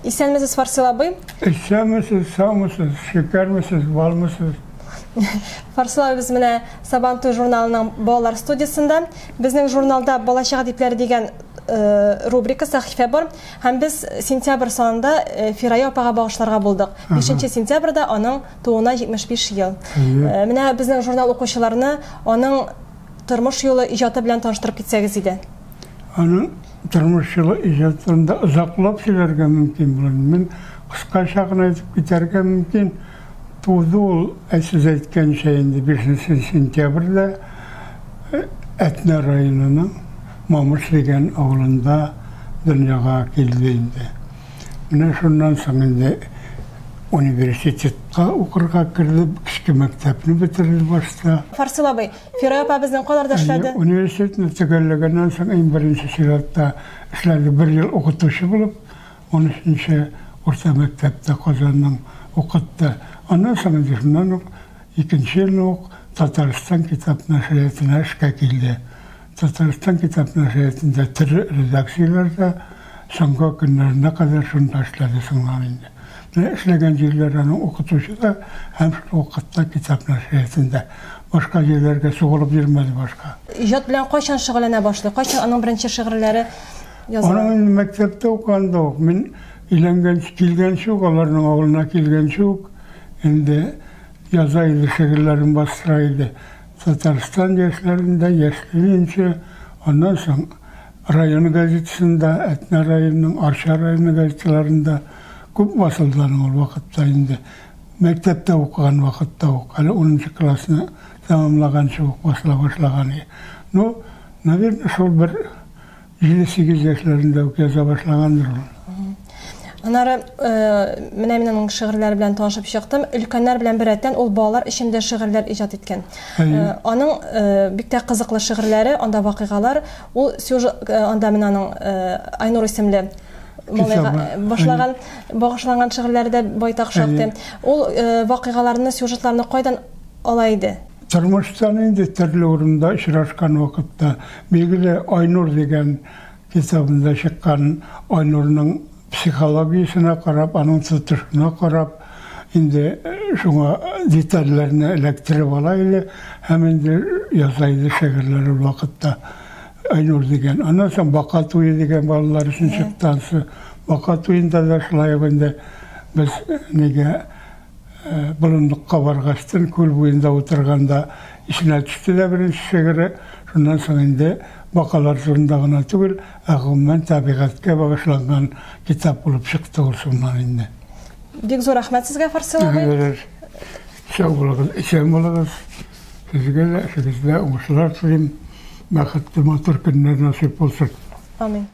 Исәнмесез, Фарсил абый. Исәнмесез, саумысыз, шикәрмесез, балмысыз. Фарсил абый, без менә Сабантуй журналының балалар студиясендә. Безнең журналда Балачак әдипләре дигән э, рубрика, сәхифә бар. Һәм без сентябрь санында э, Фирая апага багышларга булдык. 5 сентябрьдә аның тууына 75 ел. Э, менә безнең журнал укучыларны аның тормыш юлы, иҗаты белән таныштырып китсәгез иде. Аның тормыш юлы, иҗаты турында озаклап сөйләргә мөмкин булыр. Мин кыскача гына әйтеп китәргә мөмкин. Туды ул, ә сез әйткәнчә инде 5 сентябрьдә Әтнә районының Мамыш дигән авылында дөньяга килде инде. Менә шуннан соң инде университетка укырга керде, кечке мәктәпне бетерде башта. Фарсил абый, Фирая апа безнең кайларда эшләде? Университетны төгәлләгәннән соң иң беренче чиратта эшләде бер ел укытучы булып, 13 урта мәктәптә Казанның укытты. Аннан соң инде шуннан ук икенче елны ук Татарстан китап нәшриятына эшкә килде. Татарстан китап нәшриятында төрле редакцияләрдә соңгы көннәренә кадәр шунда эшләде соңыннан инде. Менә эшләгән җирләре аның укытучы да һәм шул вакытта китап нәшриятында. Башка җирләргә сугылып йөрмәде башка. Иҗат белән кайчан шөгыльләнә башлый? Кайчан аның беренче шигырьләре языла? Аның инде мәктәптә укыганда ук, мин өйләнгәнче, килгәнче үк, аларның авылына килгәнче үк инде яза иде, шигырьләрен бастыра иде. Татарстан яшьләрендә, Яшь ленинчы, аннан соң район газетасында, Әтнә районының, Арча районы газеталарында күп басылды аның ул вакытта инде. Мәктәптә укыган вакытта ук, әле 10 классны тәмамлаганчы ук басыла башлаган. Ну, наверное, шул бер 7-8 яшьләрендә үк яза башлагандыр ул. Аннары э, менә мин аның шигырьләре белән танышып чыктым. Өлкәннәр белән беррәттән ул балалар өчен дә шигырьләр иҗат иткән. Э, аның э, бик тә кызыклы шигырьләре, анда вакыйгалар, ул сюжет анда менә аның Айнур исемле малайга башлаган багышланган шигырьләре дә байтак шактый. Ул вакыйгаларны, сюжетларны кайдан ала иде? Тормыштан инде төрле урында очрашкан вакытта, билгеле, Айнур дигән китабында чыккан Айнурның психологиясенә карап, аның тотышына карап, инде шуңа детальләрне эләктереп ала иде һәм инде яза иде шигырьләр ул вакытта. Айнур дигән. Аннан соң Бака туе дигән балалар өчен чыкты ансы. Бака туенда да шулай ук инде без нигә Болынлыкка баргачтын, күл буенда утырганда исенә төште дә беренче шигыре. Шуннан соң инде бакалар турында гына түгел, ә гомумән табигатькә багышланган китап булып чыкты ул шуннан инде. Бик зур рәхмәт сезгә, Фарсил абый. Сау булыгыз, исән булыгыз. Сезгә дә, эшегездә уңышлар телим. Бәхетле матур көннәр насыйп булсын. Амин.